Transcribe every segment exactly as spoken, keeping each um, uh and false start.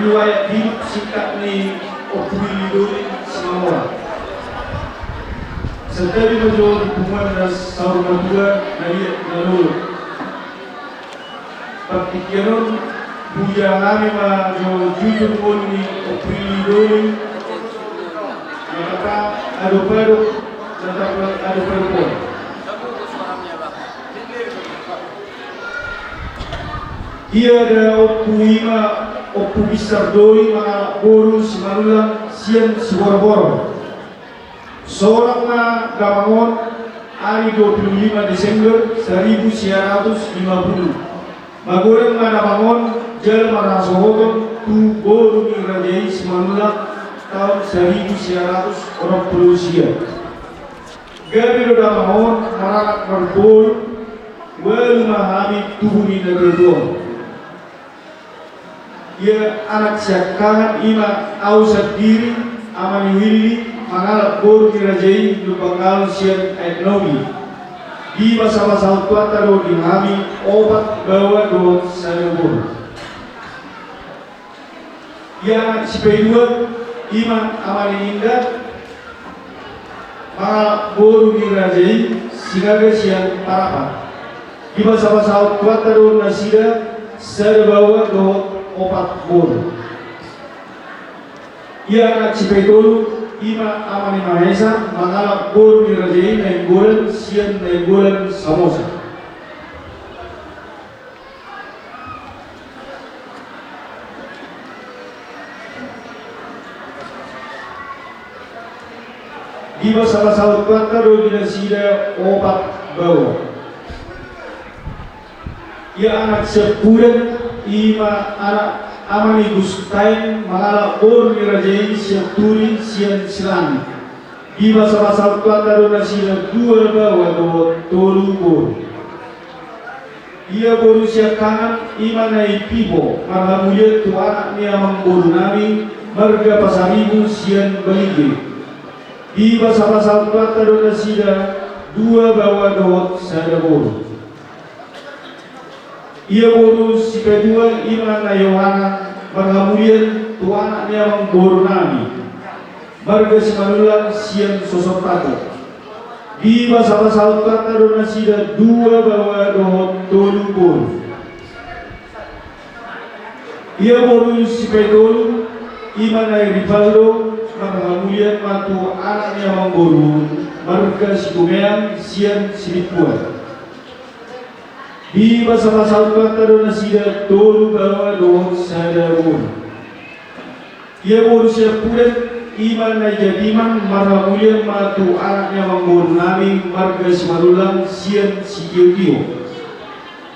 Riwayat hidup singkat ni Ompu Willy Doli Simamora. Santabi ma jo tu punguan na saur matua, na liat na lolo. Partingkian on, hujaha hami ma jo jujur ngolu ni Ompu Willy Doli, na tardok-tardok, na tardok-tardok on. Ia da Ompu i ma Ompu Binsar Doli mangalap boru Simanullang sian Siboroboro. Solang ma damang on ari dua puluh lima Desember saribu sia ratus lima puluh. Magodang ma damang on jala marhasohoton tu boru ni raja i Simanullang taon saribu sia ratus onom puluh sia. Gabe do damang on maranak marboru, ualu ma hami tubu ni natuatua on. Ia anak siangkangan i ma au sandiri, ama ni Willy, mangalap boru ni raja i Lumban Galon sian Aek Naomi. Dibasabasahon Tuhanta do di hami opat baoa dohot sada boru. Ia anak sipaidua i ma ama ni Indah, mangalap boru ni raja i Sinaga sian Parapat. Dibasabasahon Tuhanta do nasida sada baoa dohot opat boru. Ia anak sipaitolu i ma ama ni Mahesa, mangalap boru ni raja i Nainggolan sian Nainggolan Samosir. Dibasabasahon Tuhanta do di nasida opat baoa. Ia anak siampudan i ma anak ama ni Gustain, mangalap boru ni raja i Sianturi sian Silangi. Dibasabasahon Tuhanta do nasida dua baoa dohot tolu boru. Ia boru siangkangan i ma Nai Pipo, marhamulian tu anak ni amangboru nami marga Pasaribu sian Balige. Dibasabasahon Tuhanta do nasida dua baoa dohot sada boru. Ia boru sipaidua i ma Nai Yohana, marhamulian tu anak ni amangboru nami marga Simanullang sian Sosortago. Dibasabasahon Tuhanta do nasida dua baoa dohot tolu boru. Ia boru sipaitolu i ma Nai Rivaldo, marhamulian ma tu anak ni amangboru marga Sikumeang sian Silimbuan. Dibasabasahon Tuhanta do nasida tolu baoa dohot sada boru. Ia boru siampudan i ma Nai Jatiman, marhamulian ma tu anak ni amangboru nami marga Simanullang sian Sitiotio.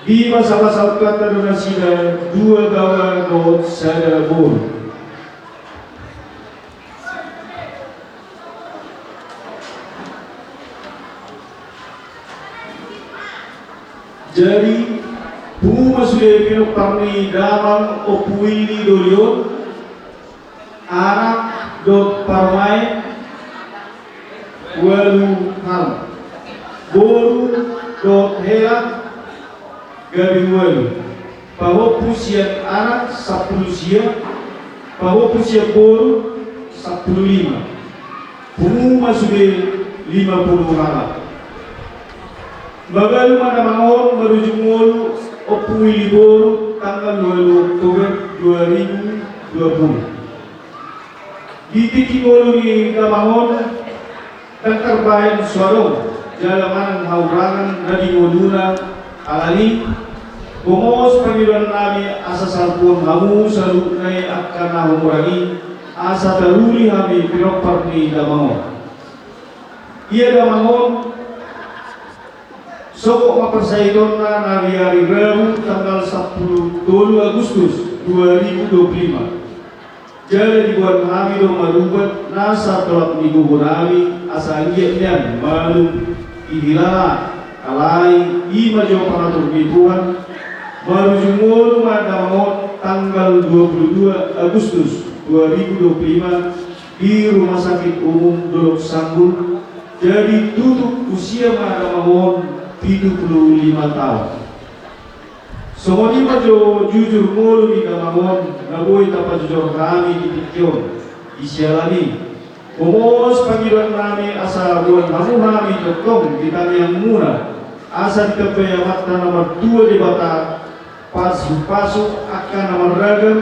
Dibasabasahon Tuhanta do nasida dua baoa dohot sada boru. Jadi, pungu ma sude pinompar ni damang Ompu Willy Doli on, anak dohot parumaen ualu halak. Boru dohot hela gabe ualu. Pahompu sian anak sampulu sia, pahompu sian boru sampulu lima. Pungu ma sude lima pulu halak. Mabalu ma damang on marujung ngolu Ompu Willy boru tanggal ualu Oktober dua ribu dua puluh. Di tingki ngolu ni damang on, ndang tarbahen so adong jala manang hahurangan na di ngoluna, alani i gomos pangidoan nami asa salpuhon hamu saluhutna i angka na humurang i, asa taruli hami pinompar ni damang on. Ia damang on, sogok ma parsaitonna na di ari Rabu tanggal sampulu tolu Agustus dua ribu dua puluh lima. Jala diboan hami do marubat nasa tolap ni gogo nami asa anggiat nian malum dihilala, alai i ma jo pangatur ni Tuhan. Marujung ngolu ma damang on tanggal dua puluh dua Agustus dua ribu dua puluh lima di Rumah Sakit Umum Dolok Sanggul. Jadi tutup usia ma damang on pitu pulu lima taon. Songon i ma jo jujur ngolu ni damang on na boi tapajojor hami di tingki on. Di siala ni i, homos pangidoan nami asa boan hamu hami tongtong di tangiangmuna, asa ditambai Amanta na martua Debata pasupasu angka na marragam,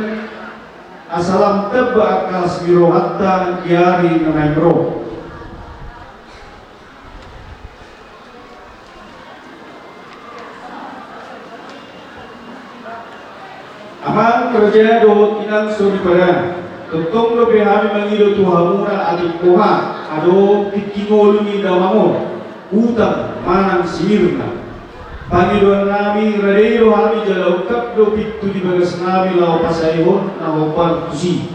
asa lam tamba angka las ni rohanta di ari na naeng ro. Amang raja dohot inang soripada, tongtong dope hami mangido tu hamuna atik boha adong tingki ngolu ni damang on, utang manang sirna. Pangidoan nami, rade do hami jala ungkap do pintu di bagas nami laho pasaehon na hombar tusi.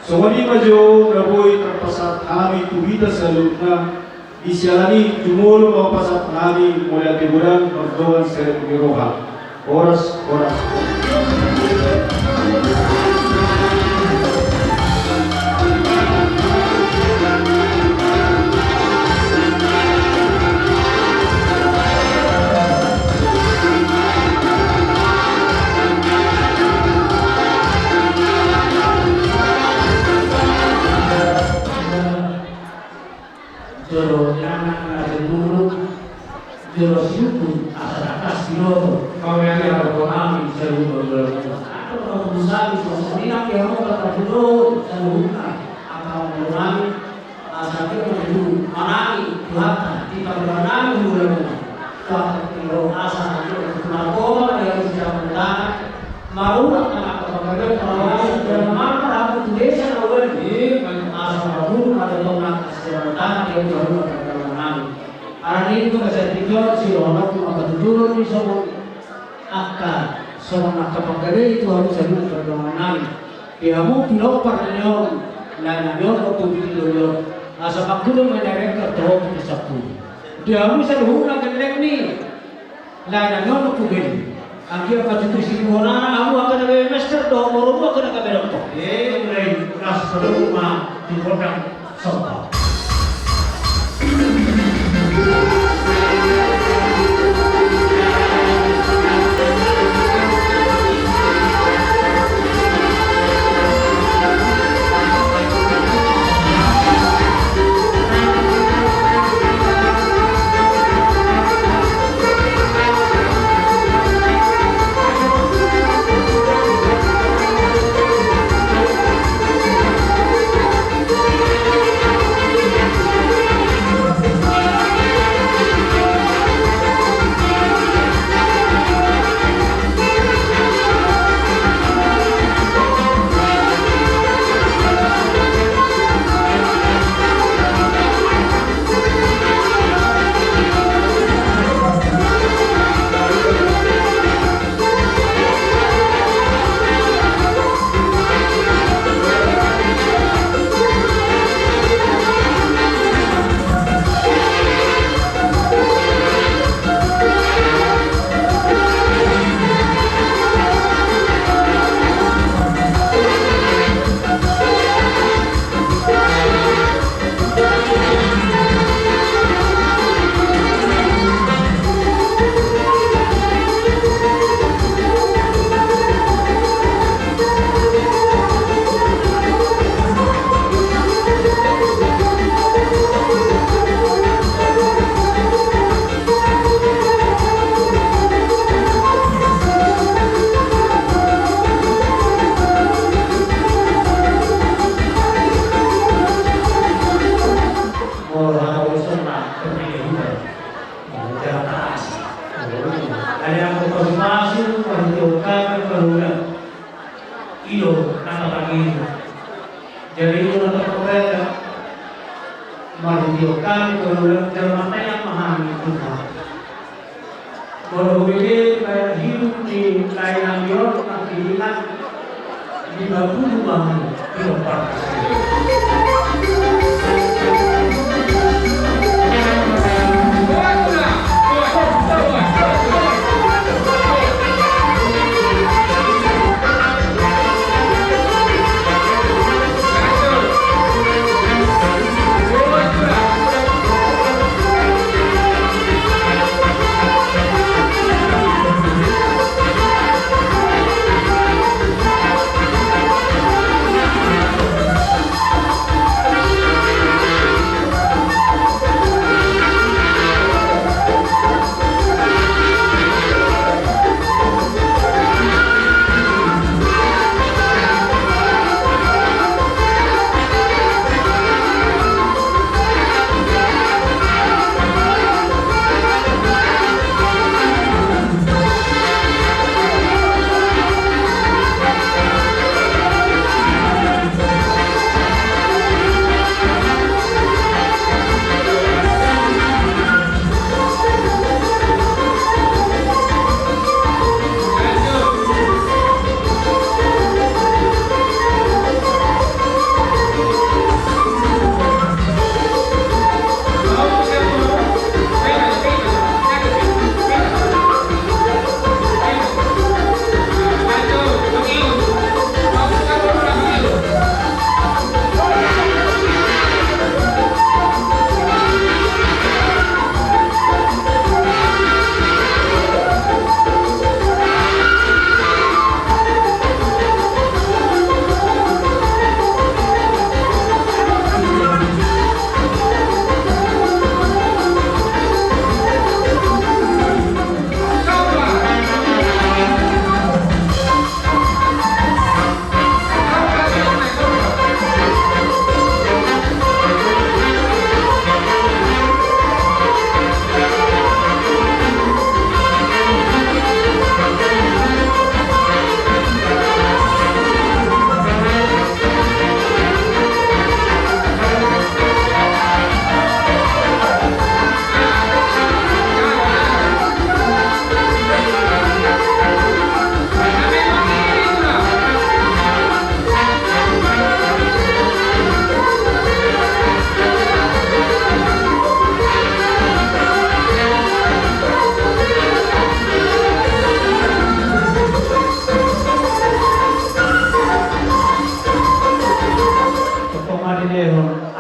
Songon i ma jo na boi tarpasahat hami tu hita saluhutna. Di siala ni i, jumolo ma pasahat hami mauliate godang mardongan serep ni roha. Horas, horas. Jolo inang na jolo, jolo siukur asa tangkas sidohot. Kau yang ada kau nami saluhut. Aku kau musali kau sendiri yang mau kata dulu saluhutna. Apa mau nami? Asa dia mau dulu manami Tuhan kita berani dulu. Tuhan kita asa dia mau kau ada yang bisa menang. Marurat na angka panggabean, marurat na angka panggabean, jala marmar hamu tu desa na uli. Asa marmuluk ma tongtong angka siamatana di hamu, hamu angka panggabean nami. Alani i tu asa di jolo sidohononku ma patujolo ni songon angka, songon angka panggabean i tu hamu saluhut panggabean nami. Di hamu pinompar ni on, lae nami on, Ompu Bidin Dohot, asa mangkudo ma na rengka tu hamu di sampulu. Di hamu saluhutna gelleng ni Lae nami on Ompu Beli. Anggiat ma tutu siribonana hamu angka na gabe mester dohot moromu angka na gabe doktor. Eh, mulai las tolu ma di gondang somba. Ido na tapagido. Jadi ido na tapagido. Marhite on hami tu Tuhan jala martangiang ma hami tu Tuhan. Molo hubege baen hidup ni lae nami on nangkiningan.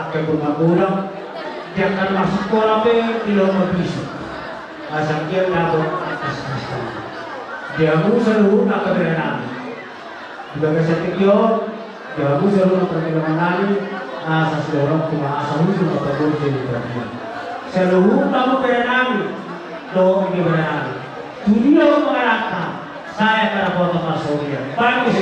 Kebun Mangudang, di angka na masuk kolam pe di lomba bisu. Asa dia dapot angka sastra. Di hamu saluhutna angka berenami. Di bagasan tingki on, di hamu saluhutna angka berenami, asa sidorong tu ma asa hujur ma pagurju di bagian. Saluhutna angka berenami, dohot di berenami. Tu dia mangalangka, Saya kada potong mas Sofian. Bagus.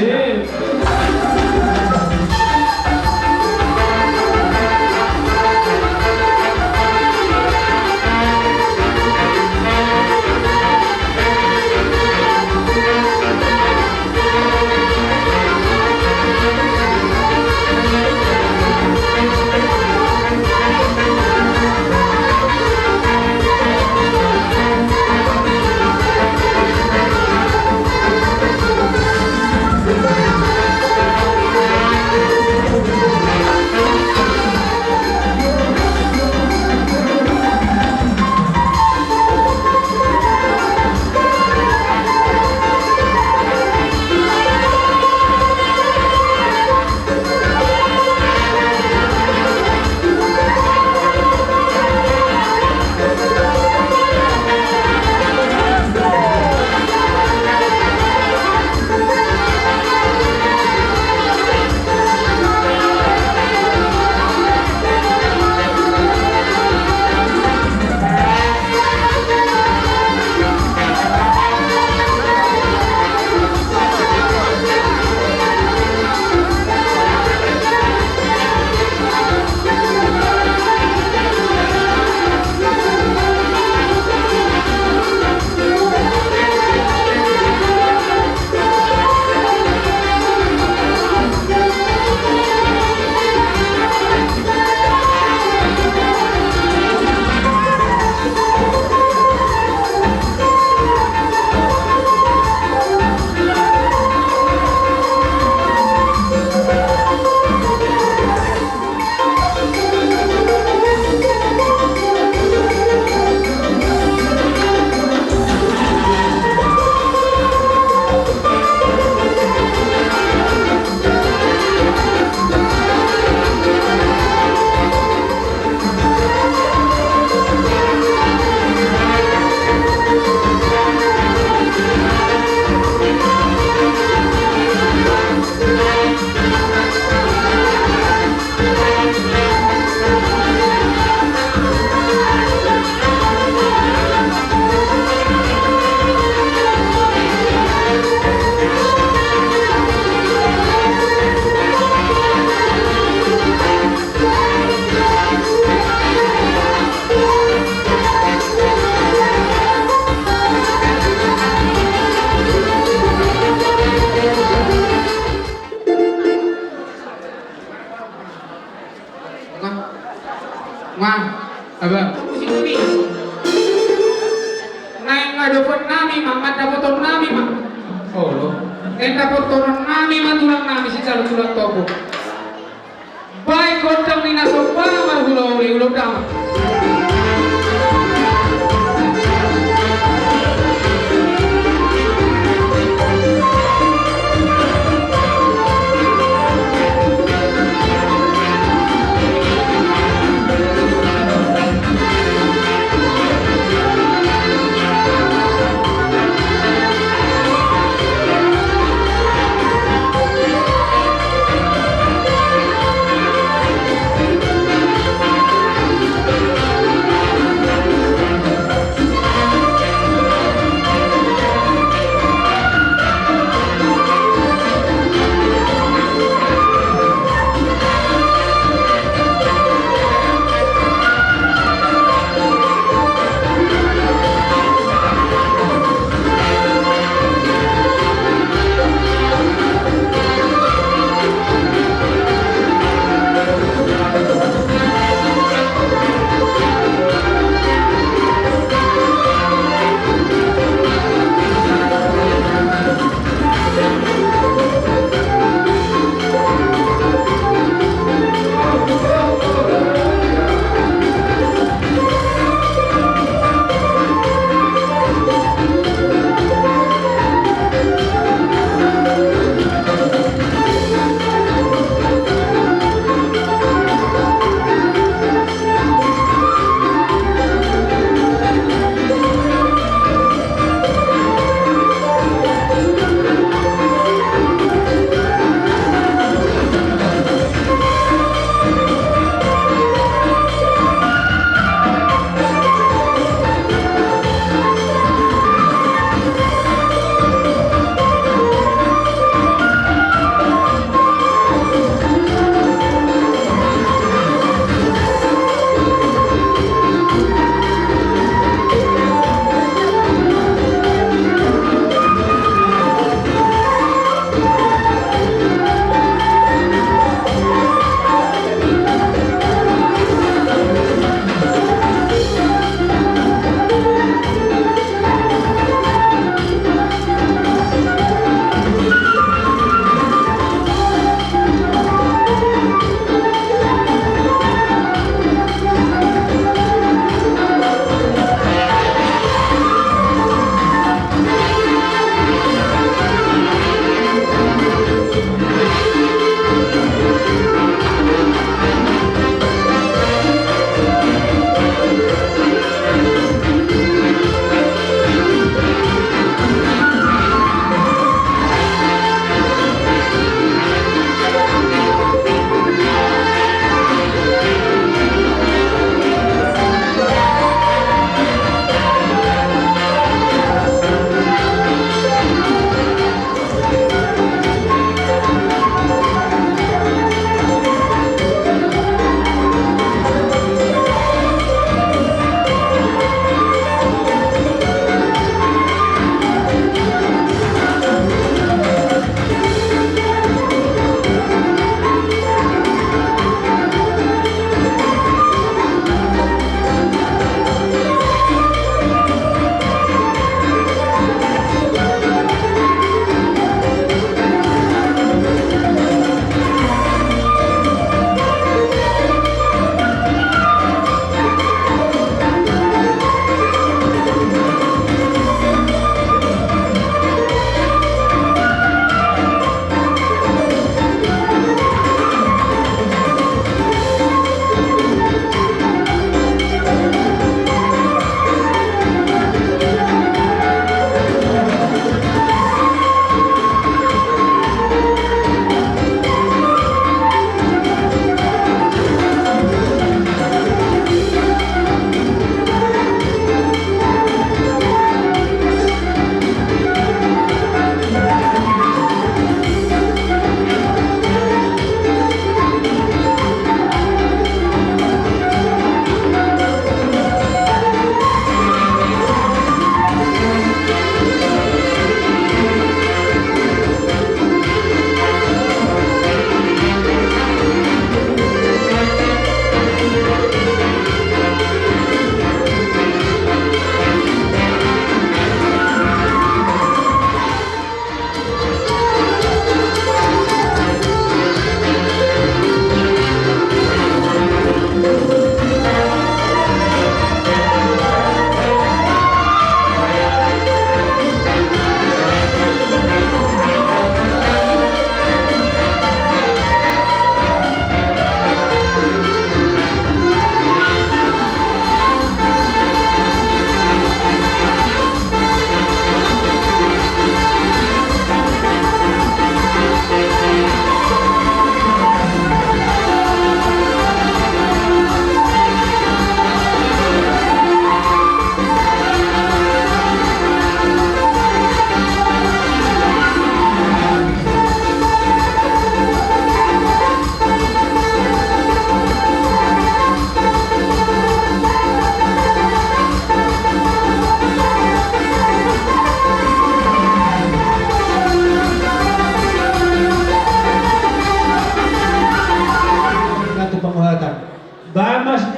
Nga, nga, aba. Naeng nga dohonon nami ma, mandapothon nami ma. Olo. Naeng dapothon nami ma tulang nami sijalo tulang Topo. Baen gondang ni na somba marhula uli ulang damang.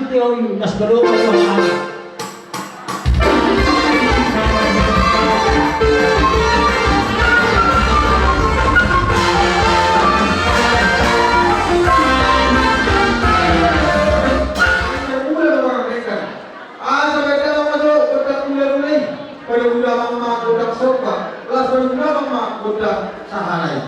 Io, nas baru, baru. Asa beda ma jo gondang hulahula i, pala hulahula ma gondang somba, laos pala hulahula ma gondang sahana i.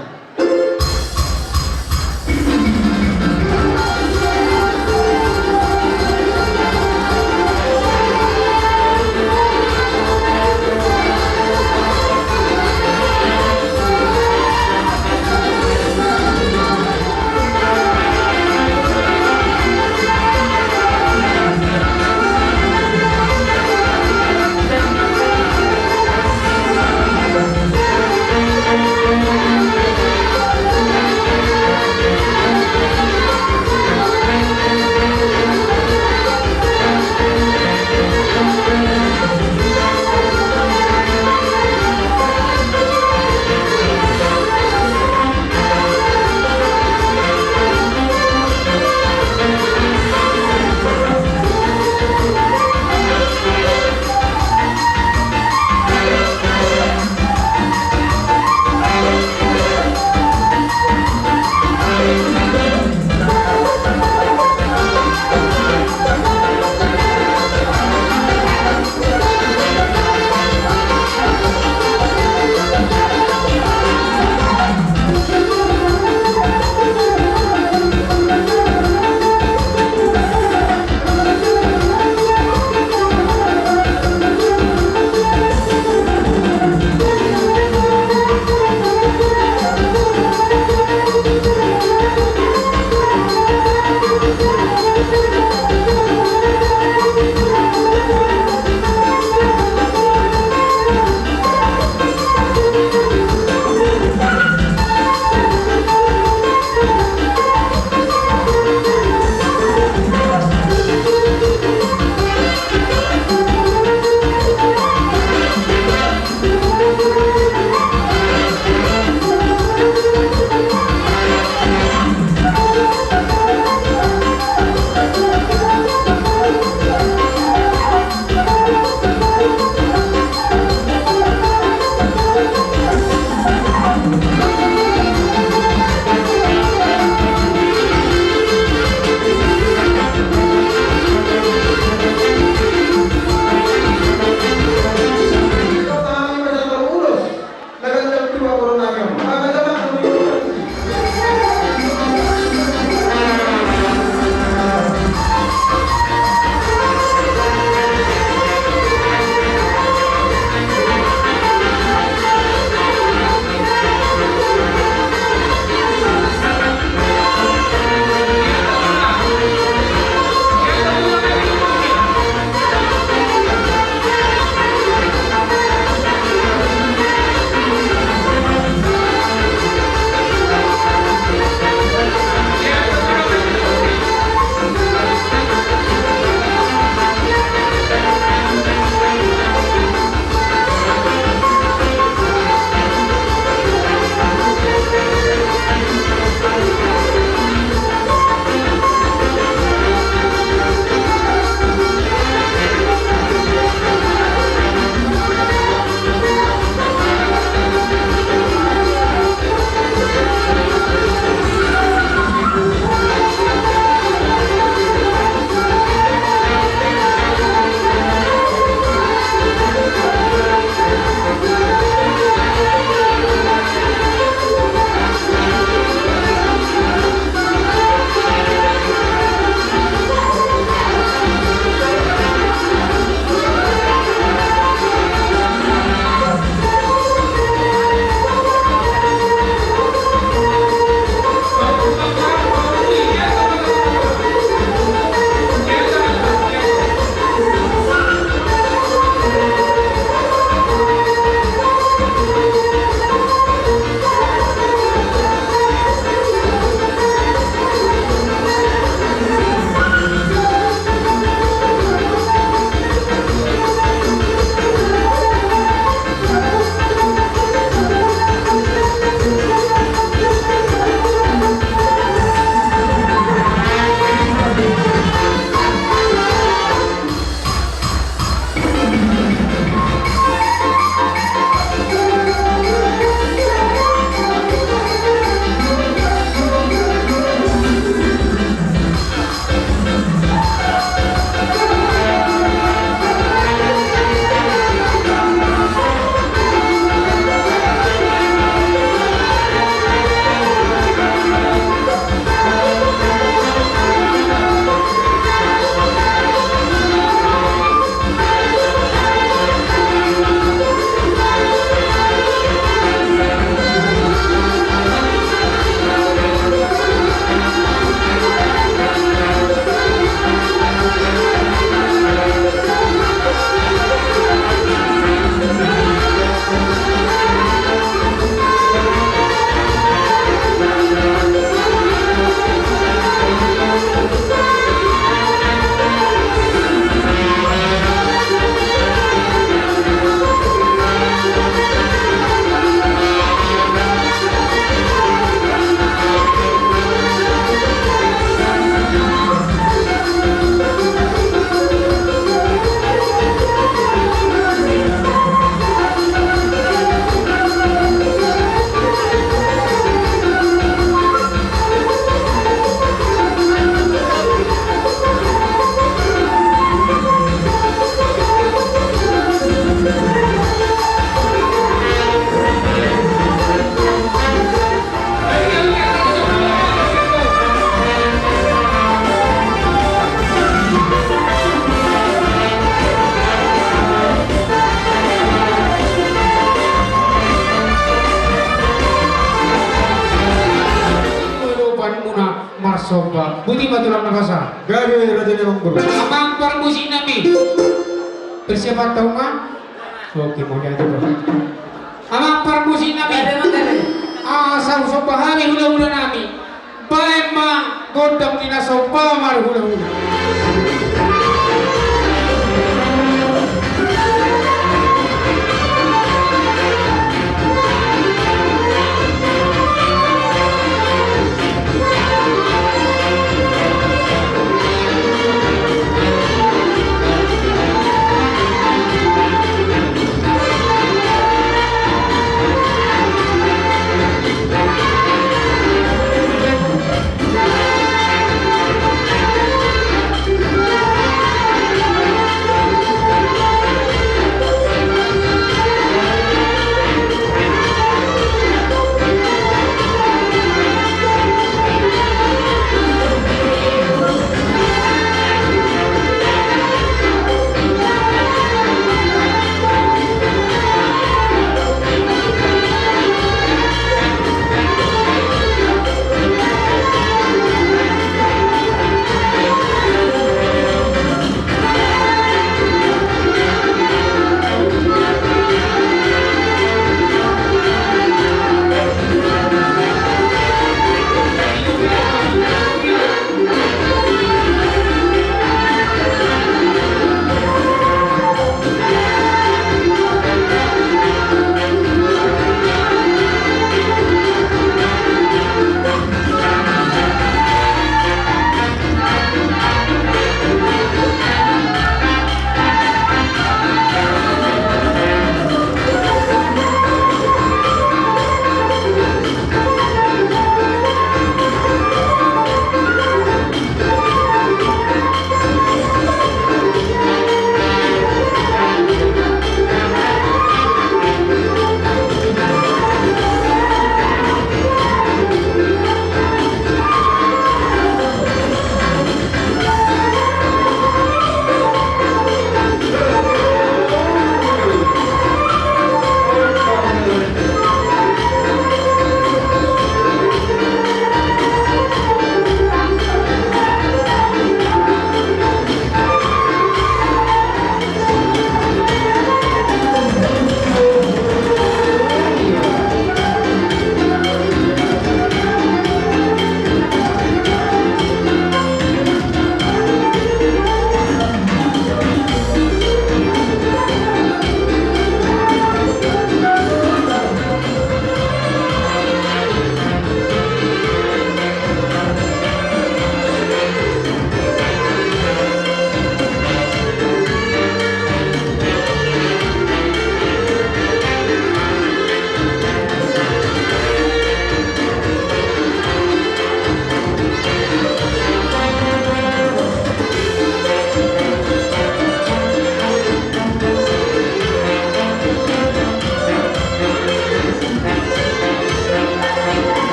Boti ma tulang na basa. Gabe raja ni amang boru. Amang parmusik nami. Persiapan tahu ma? Oke, mau diatur. Amang parmusik nami. Gabe, gabe. Asa husomba hami hulahula nami. Baen ma gondang ni na somba marhulahula.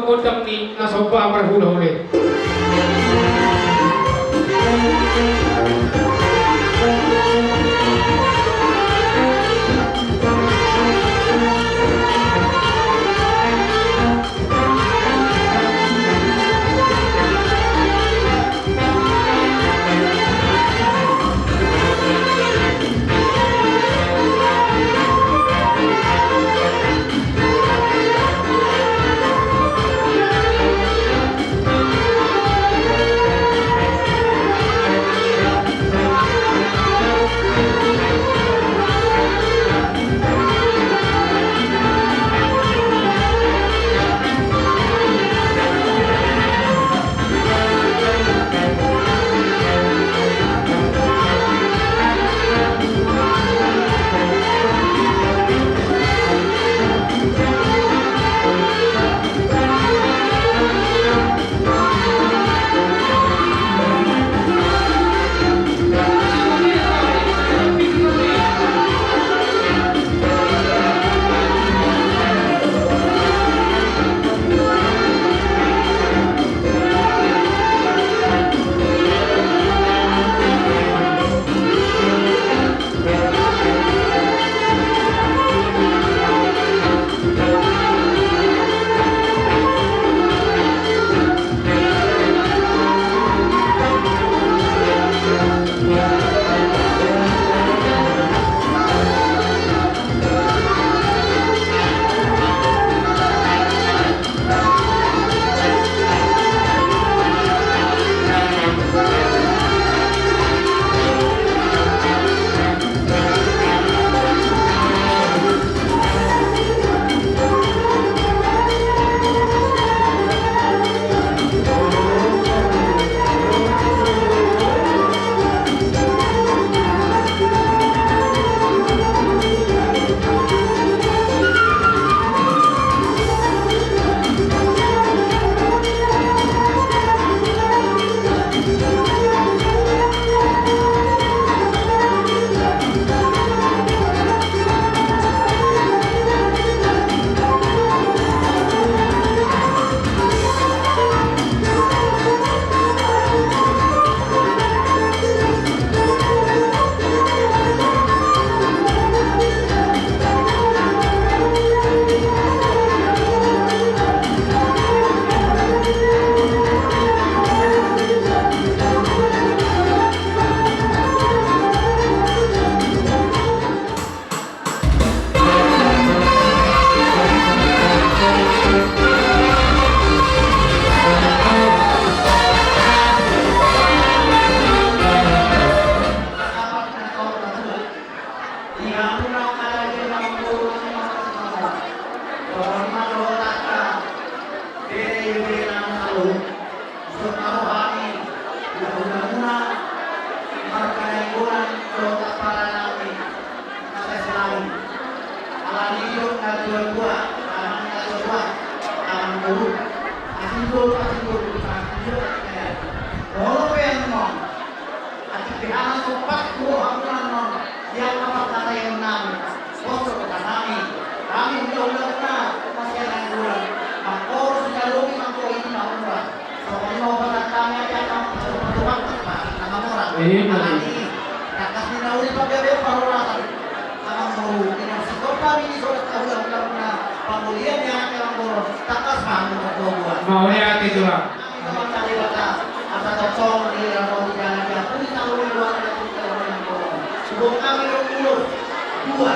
Gondang ni na somba marhulahula i. Songon na roha ni hulahula muna, marga Nainggolan dohot apala nami na Saisalani. Alani i do na tuatua, amang na tuatua, amang boru, asi ni boru, asi ni boru, asi ni boru, asi ni boru. Molo pe annon atik pe hami sompat tu roha muna annon, di angka partangiangan nami, pos do roha nami, hami hulahula muna na sian Nainggolan, mangkorhon sijalo ni mangkorhon i na mura. Songon i ma hupasahat hami ate angka pasu-pasu, na mamora. Alani i, tangkas ni na uli panggabean parhorasan, amang boru, inang, singkop hami di sodat hulahula muna, pangolian ni anak ni amang boru, tangkas ma hamu marboaboa. Mauliate, Tulang. Hami dohot Debata, asa tongtong di dalam dijaga, diampuni saluhut dosa ni hulahula muna. Suang hami do ulos dua.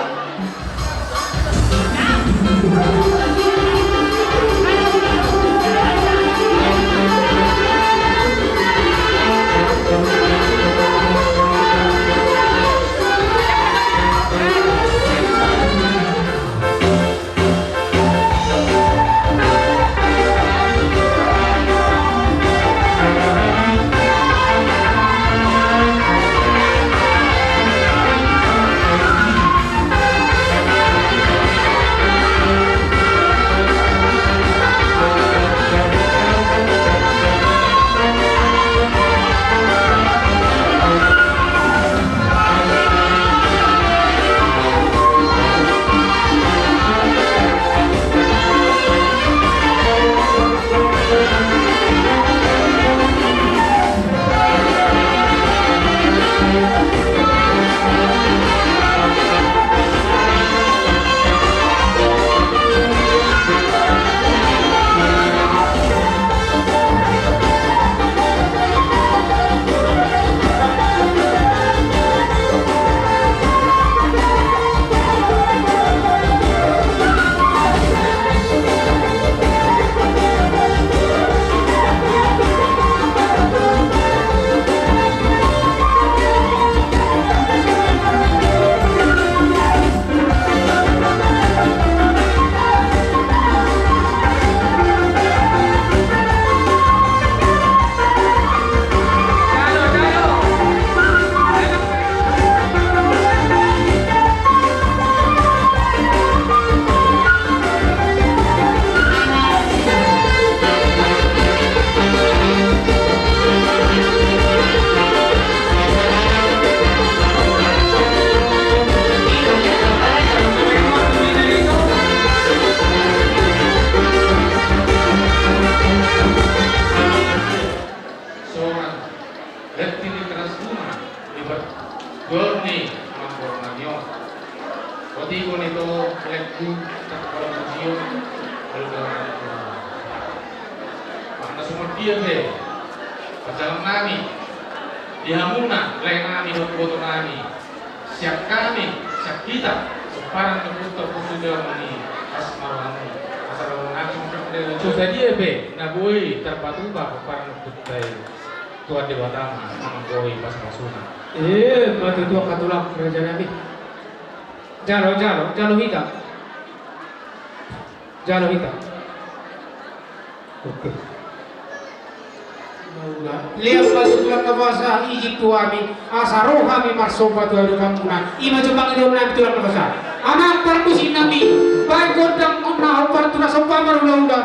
Ia pe, parjalanannami, di hamuna, laenami dohot ibotonami, sian hami, sian hita, pomparan ni ompunta Ompu Sudam ni Asmarohamu, asa ro nang sumangkap dela. So sadia pe na boi tarpatupa pomparan ni ompunta i, Tuhan Debata ma na manggohi pasupasuna. Emma tutu, angka tulang, rajanami. Jalo, jalo, jalo hita. Jalo hita. Oke. Lean ma tutu, tulang na basa, ijin tu hami asa ro hami marsomba tu adopanmuna. I ma jo pangidoannami, tulang na basa. Amang parmusiknami, baen gondang on na hombar tu na somba marhulahula.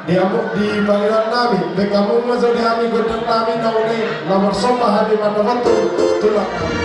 Di hamu, di pangidoan nami, bahen hamu ma jo di hami gondang nami na uli, na marsomba hami mandapothon tulang nami.